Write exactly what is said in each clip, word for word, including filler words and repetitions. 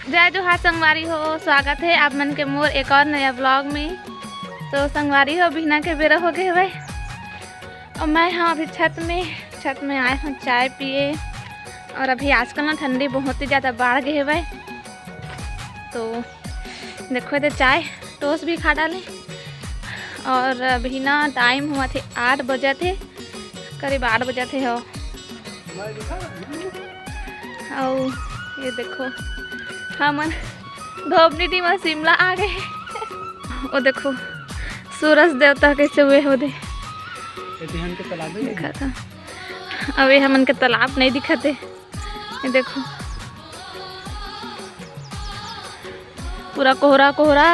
जय जोहार संगवारी हो, स्वागत हे आप मन के मोर एक और नया vlog में। तो संगवारी हो, बिहना के बेरा हो गए हवय और मैं हाँ अभी छत में, छत में आए हूँ चाय पिए। और अभी आजकल ना ठंडी बहुत ही ज़्यादा बाढ़ गए हवय। तो देखो, एदे चाय toast भी खा डाले। और अभी ना time हुआ थे आठ बजे थे, करीब आठ बजे थे हो। अउ ये देखो, हमन धोबनी टीम शिमला आ गए। वो देखो, सूरज देवता कैसे हुए हो दे। ये बिहान के तालाब है। देखा था। अबे हमन के तालाब नहीं दिखते। ये देखो, पूरा कोहरा कोहरा।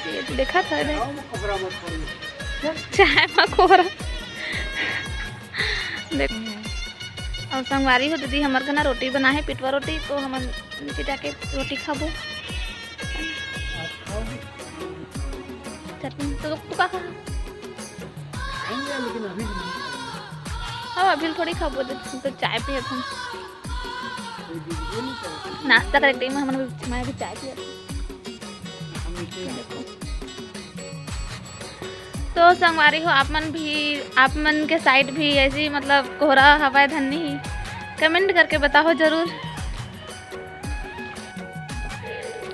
ये देखा था इधर। चाय में कोहरा। देख, और संगवारी हो दीदी, हमर घर ना रोटी बना है, पिटवा रोटी, तो हमन नीचे जाके रोटी खाबो। चटनी तो तू का खा? खाएंगे, लेकिन अभी नहीं खाएंगे। हाँ, अभी थोड़ी खाबो, तो चाय पिए हम। कोई दीदी नहीं करते। नाश्ता करे के टाइम में हमन भी, मैं भी चाय पिए। हम नीचे ही देखो। तो संगवारी हो, आप मन भी, आप मन के side भी ऐसी मतलब कोहरा हवाए धन्नी, comment करके बताओ जरूर।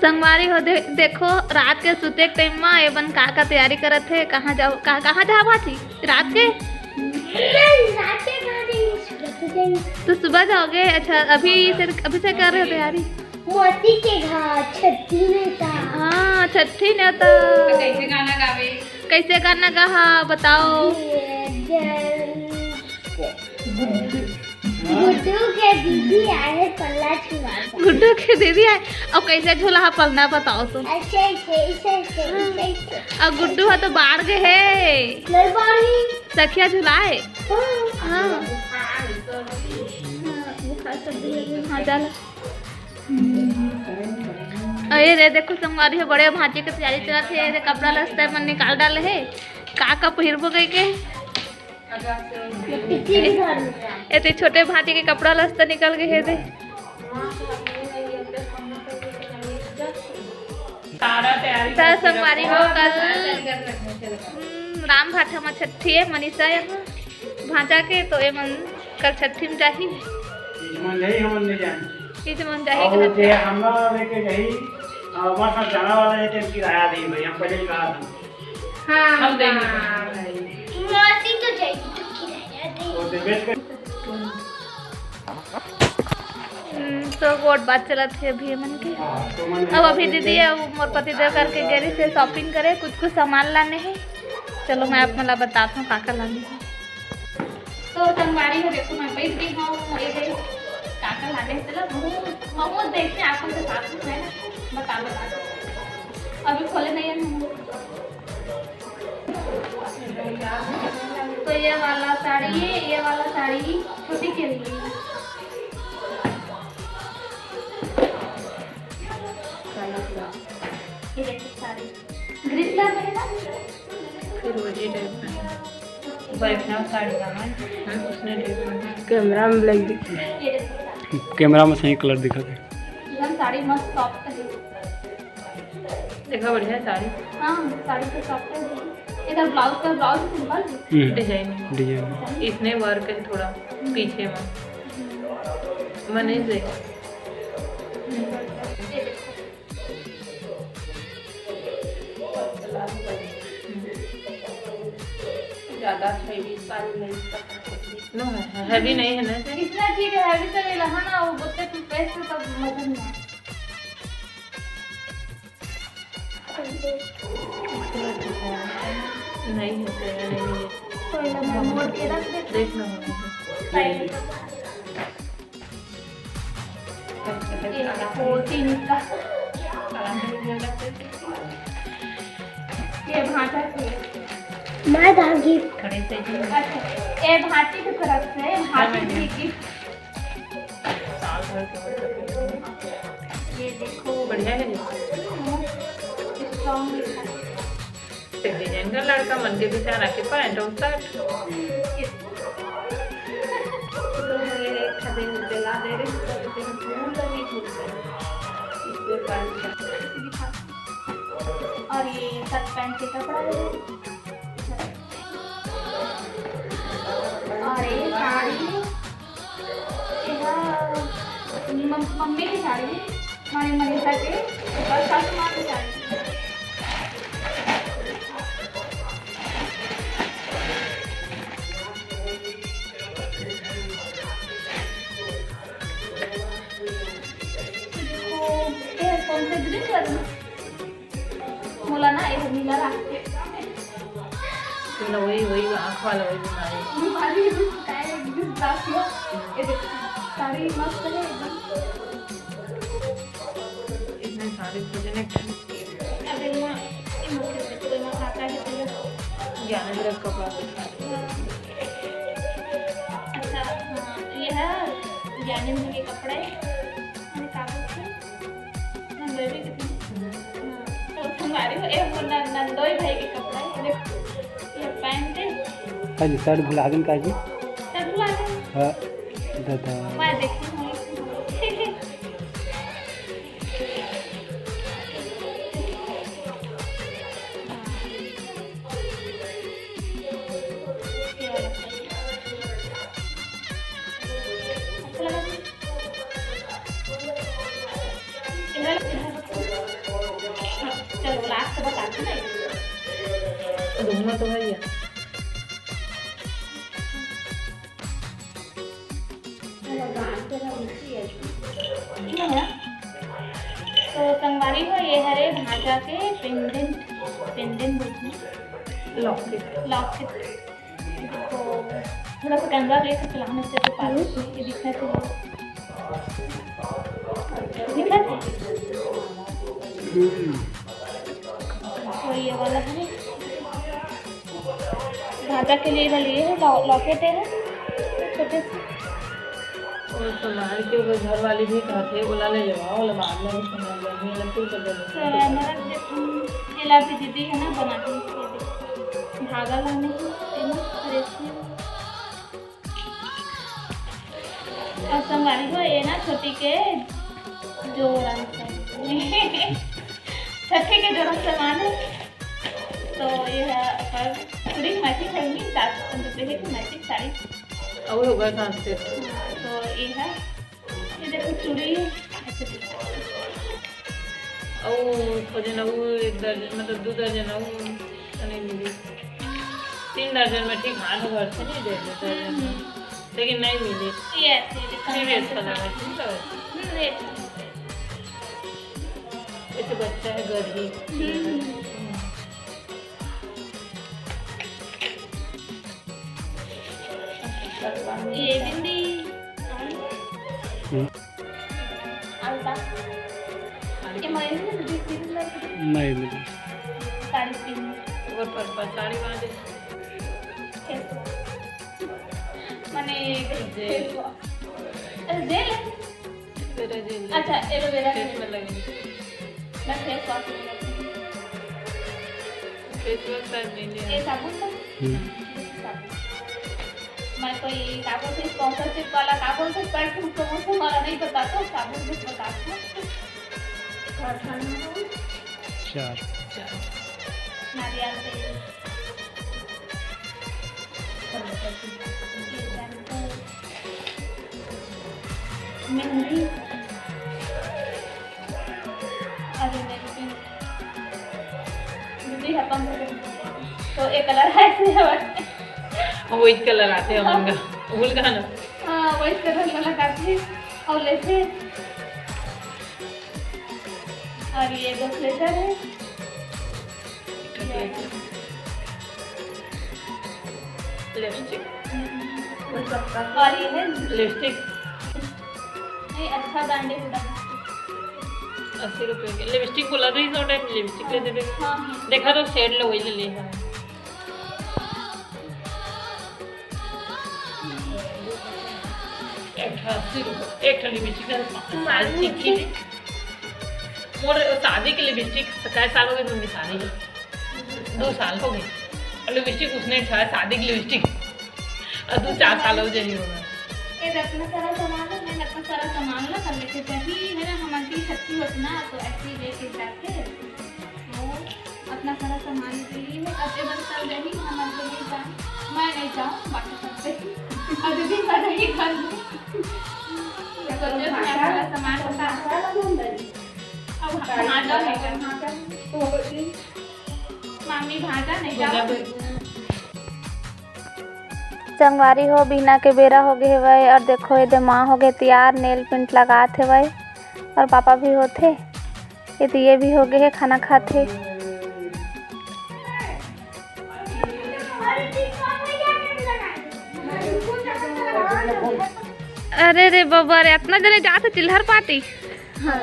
संगवारी हो दे, देखो रात के सुते के टाइम मा एमन का का तैयारी करत हे, कहाँ जाओ, कहाँ, कहाँ जाओ भाजी रात के? रात के कहाँ जाएंगे? सुबह तो जाएंगे। तो सुबह जाओगे? अच्छा, अभी से, अभी से कर रहे हो तैयारी? मौसी के घर छठी नेवता। हाँ, छठी नेवता। तो कैसे गाना गावे? कैसे गाना गाहा बताओ? गुड्डू के दीदी आए पल्ला झुला। गुड्डू के दीदी आए। अब कैसे झूला हा पलना बताओ तुम? ऐसे, ऐसे, ऐसे, ऐसे, ऐसे, ऐसे। अब गुड्डू हा तो बाढ़ गए है। नहीं बाढ़ गई। सखिया झुलाए। हाँ। हाँ। हाँ, चल। अरे रे, देखो संगवारी हो, बड़े भांचे के तैयारी चलत हे। ये कपड़ा लत्ता मन निकाल डाले हे, का का पहिरबो कह के। एते छोटे भांचे के कपड़ा लत्ता निकल गए हे दे। त संगवारी हो, कल, हम्म, राम भाठा म छट्ठी हे, मनीषा यहाँ भांचा के, तो एमन कल छट्ठी में जाही। तीज मन जाही, हमन नहीं जान। तीज मन जाही और कहत जे हे। हमरा लेके गई, आ, बस अब जाना वाला है, तो किराया दे भाई, हम पहले ही कहा था। हाँ, हम देंगे। हाँ, भाई। मौसी तो जाएगी, तो किराया दे। वो तो बेच कर। हम्म, तो गोठ बात चलत हे अभी हमन के। हाँ, तो मन अब अभी दीदी अउ मोर पति देव करके गे रहिस हे shopping करे, कुछ कुछ सामान लाने हे। चलो, मैं आप मन ला बतात हूँ का का लाने हे। तो संगवारी हो, देखो, मैं बैठ गई हूँ, ये दे, का का लाने हे, चलो, महू, महू देखते हैं आप लोग के साथ में, है ना, बता, बता दो। अभी खोले नहीं है महू। तो ये वाला साड़ी, ये वाला साड़ी छोटी के लिए। ये देखो साड़ी, green colour में है ना? फिरोजी type में। बैठना साड़ी का है, उसने type में। Camera में black दिख रहा है। ये देखो साड़ी। Camera में सही colour दिखत हे। एकदम साड़ी मस्त soft है। देखा, बढ़िया साड़ी। हाँ, साड़ी तो soft है। इधर blouse का, blouse simple है। हम्म। Design। Design। इसने work है थोड़ा पीछे में। मने से। ये देखो। ज़्यादा heavy साड़ी नहीं पसंद। No, heavy नहीं है ना। इतना ठीक है, heavy तो ये रहा ना, वो बोलते तू पैसे तो मजा नहीं आया। नहीं है, तेरा नहीं है। कोई ना, मैं मोड़ के रख देती हूँ। देख लो। ये देखो, तीन का। ये भांचा के। मैं धागी। अच्छा, ये भांची की तरफ से, भांची की gift। ये देखो। बढ़िया है। Strong है। Design का लड़का मन के बिचारा के pant और shirt। तो ये खदे में जला दे रहे हैं, तो इतनी धूल लग के कपड़ा ले। और ये साड़ी, ये मम-, मम्मी की साड़ी, हमारी मनीषा के, और सासू माँ की साड़ी। देखो, ये कौन से ग्रीन कलर में? मोला ना एगो नीला लागथे। तेला वही, वही आँख वाला वही बीमारी। बीमारी है, काय एक दिन साफ किया। ये देख, साड़ी मस्त है एकदम। इसमें साड़ी खोजने का। अबे माँ, ये मुख्य से तो माँ खाता है तेरा। ज्ञानेंद्र का कपड़ा। अच्छा, हाँ, ये है ज्ञानेंद्र के कपड़े। अरे, का बोलते हैं? नंदोई भी कितनी? हाँ। तो तुम्हारी वो, ए, वो न-, नंदोई भाई के कपड़ा है। ये देख, ये पैंट है। काजी, शर्ट भुला गेन काजी? शर्ट भुला गेन? हाँ, दादा। मैं देखी हूँ। ये वाला। अच्छा लगा? चलो, लास्ट बता दो ना। घूमना तो है ही है। तो संगवारी हो, ये हरे भांचा के पेंडेंट, पेंडेंट बोलते हैं। लॉकेट। लॉकेट। तो थोड़ा सा कैमरा लेके चलाना से तो पास ये दिखा तो। दिखा तो? हम्म। तो ये वाला है। भांचा के लिए इधर लिए है, लॉ-, लॉकेट है छोटे से। वो संभाल के ओकर घर वाली भी कहथे, ओला ले लेवा, ओला बाद में भी संभाल लेवा, ओला फिर कर देबो। तो हमारा जे, हम जेला भी दीदी है ना, बना के दे दे। धागा लाने के, है ना, रेशमी। और संगवारी हो, ये ना छोटी के जोड़ा है। छोटी के जोड़ा सामान है। तो ये है ओकर चूड़ी के मैचिंग है, सात सौ रुपये के मैचिंग साड़ी। और होगा सांस से। हाँ, तो ये है, ये देखो चूड़ी ऐसे दिखता है। और खोजे ना वो एक दर्जन, मतलब दो दर्जन, वो तो नहीं मिली। तीन दर्जन में ठीक हाथ भर से नहीं दे दो दर्जन में। हम्म। लेकिन नहीं मिली। ये ऐसे दिखा फिर है। ऐसा लगा, ठीक है। हम्म, ये ऐसे बच्चा है, गरीब। हम्म। ये बिंदी। हम्म। आलता। ये मयूरी ने बिंदी, बिंदी लगा दी। नहीं मिली। साड़ी तीन। वो पर, पर साड़ी बांधे। कैसे? माने जेल। अरे जेल है। तेरा जेल। अच्छा, एलोवेरा फेस जेल। में लगे। मैं फेस वॉश नहीं करती। फेस वॉश शायद नहीं लिया। ये साबुन था? हम्म। साबुन। मैं कोई साबुन से स्पॉन्सरशिप वाला, साबुन से परफ्यूम प्रमोशन वाला नहीं बताता हूँ, साबुन से बताता हूँ। घर खाना है। चार। चार। नारियल तेल। मेहंदी। अरे, मेहंदी। दीदी, अपन तो एक कलर है, ऐसे है। वही कलर आते हैं उनका, उनका ना। हाँ, वही कलर वाला काफी। और लेते। और ये दो स्वेटर है। लिपस्टिक। और ये है लिपस्टिक। नहीं, अच्छा ब्रांडेड होता है। अस्सी रुपये के लिपस्टिक बोला था, इस टाइप लिपस्टिक ले देते। हाँ, हाँ। देखा तो शेड लो, वही ले ले। हाँ। एक ठो अस्सी रुपये, एक ठो लिपस्टिक है, साड़ी तीखी थी। मोर शादी के लिपस्टिक, कै साल हो गए मम्मी शादी के? दो साल हो गए। और लिपस्टिक उसने ठा, शादी की लिपस्टिक। और दो चार साल हो जाए होगा। ये इतना सारा सामान है, मैंने इतना सारा सामान ना कर लेके जाही, है ना, हम आंटी इकट्ठी होती ना, तो ऐसे ही लेके जाके, तो अब इतना सारा सामान ले ली है, अब ये बस चल रही, हम लोग नहीं जाए, मैं नहीं जाऊँ, बाकी सब सही। अब दीदी कर रही घर में। तो जो भी हमारा सामान होता है, अब भांजा नहीं जाओ। मामी भांजा नहीं जाओ। संगवारी हो, बिहना के बेरा हो गे हवय और देखो, एदे माँ हो गे तियार, नेल पेंट लगात हवय और पापा भी होथे। ये तो ये भी हो गए है, खाना खाथे। अरे रे बाबा रे, इतना जने जात हे चिल्हर पार्टी। हाँ।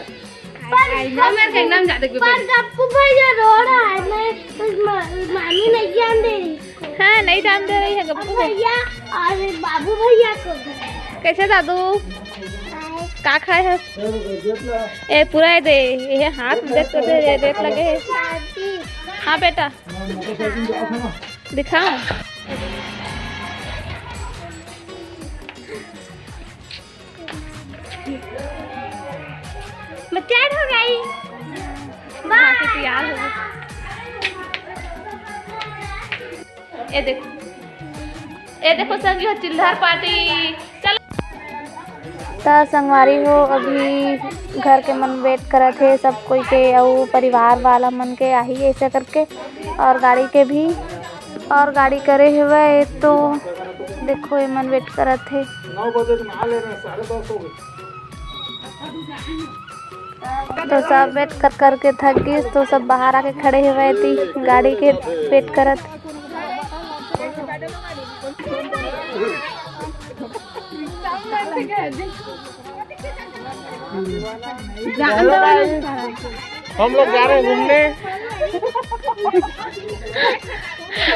पर मेरे के एकदम जाते के पर गप्पू भैया रो रहा है, मैं, मैं, मामी नहीं जान दे रही। हाँ, नहीं जान दे रही है गप्पू अब भैया और बाबू भैया को भी। कैसे दादू? हाय। का खाए है? ए, पूरा ये दे, ये हाथ में देख तो दे, ये देख लगे है। दादी। हाँ बेटा, दिखा। मैं तैयार हो गई। बाय। तैयार हो गई। ये देखो, ये देखो संगी हो चिल्हर पार्टी। चल। त संगवारी हो, अभी घर के मन wait करत हे सब कोई के, अउ परिवार वाला मन के आही ऐसे करके, और गाड़ी के भी, और गाड़ी करे हुए तो देखो, ये मन wait करत हे। नौ बजे तो नहा ले रहे हैं, साढ़े दस हो गए। तो सब wait कर करके थक गइस, तो सब बाहर आके खड़े हुए थी गाड़ी के wait करत। हम लोग जा रहे हैं घूमने।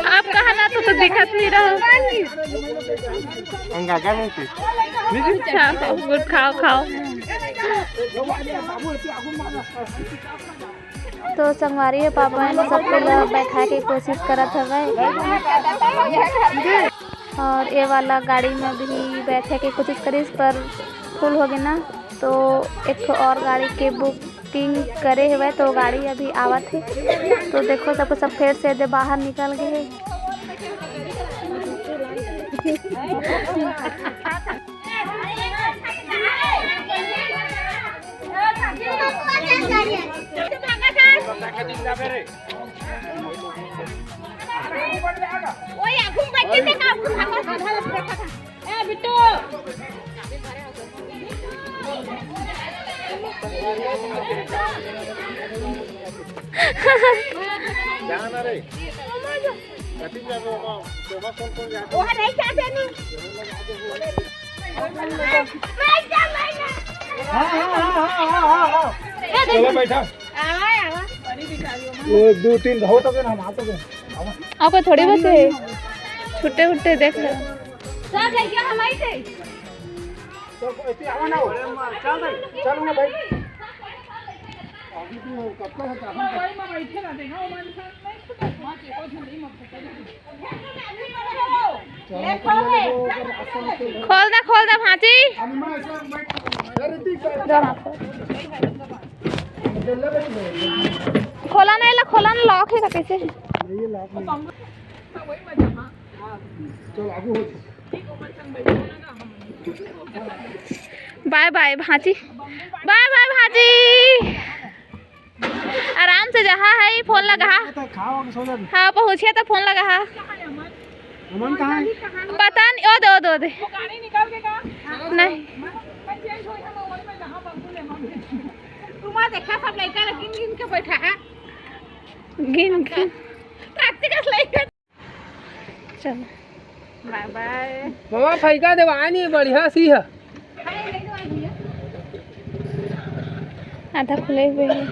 आप कहा ना तो, तो दिखत नहीं रहा। अंगागा नहीं थी। अच्छा, गुड, खाओ, खाओ। तो संगवारी हो, पापा इन सबको ल बैठा के कोशिश करत हवय, और ये वाला गाड़ी में भी बैठे के कोशिश करिस, पर full हो गए ना, तो एक ठो और गाड़ी के book booking करे हवय, तो गाड़ी अभी आवत हे। तो देखो, सबको सब फेर से दे बाहर निकल गए हे। ए, बिट्टू। जाना रे। कटिंग जाबे ओमा, ओमा कौन कौन जाबे? ओहा नहीं जाबे नी। हाँ, हाँ, हाँ, हाँ, हाँ, हाँ, हाँ। ए, देख। चलो बैठा। आवा, आवा। वो दो तीन रहो तो फिर हम आ तो गए। आवा। आपको थोड़ी बहुत है। छुट्टे उट्टे देख लो। सब लइका हम आई थे। तो ऐसे आवा ना हो। चल भाई, चल ना भाई। अभी तो कब का है, कहाँ का? खोल दा, खोल दा भांची। खोला नहीं ला, खोला ना, lock है का कैसे? Bye bye Bhanchi, bye bye Bhanchi. आराम से जहा है, फोन लगाहा। तो खाओ, सो जा। हाँ, पहुँचिया तो फोन लगाहा। अमन कहाँ है? पता नहीं, ओ दे, ओ दे, ओ दे। नहीं। तुम देखा सब लड़का गिन गिन के बैठा है। गिन गिन। Practical लड़का। चल। Bye bye। मामा फैका देवा नहीं बढ़िया सी है। आधा खुले हुए हैं।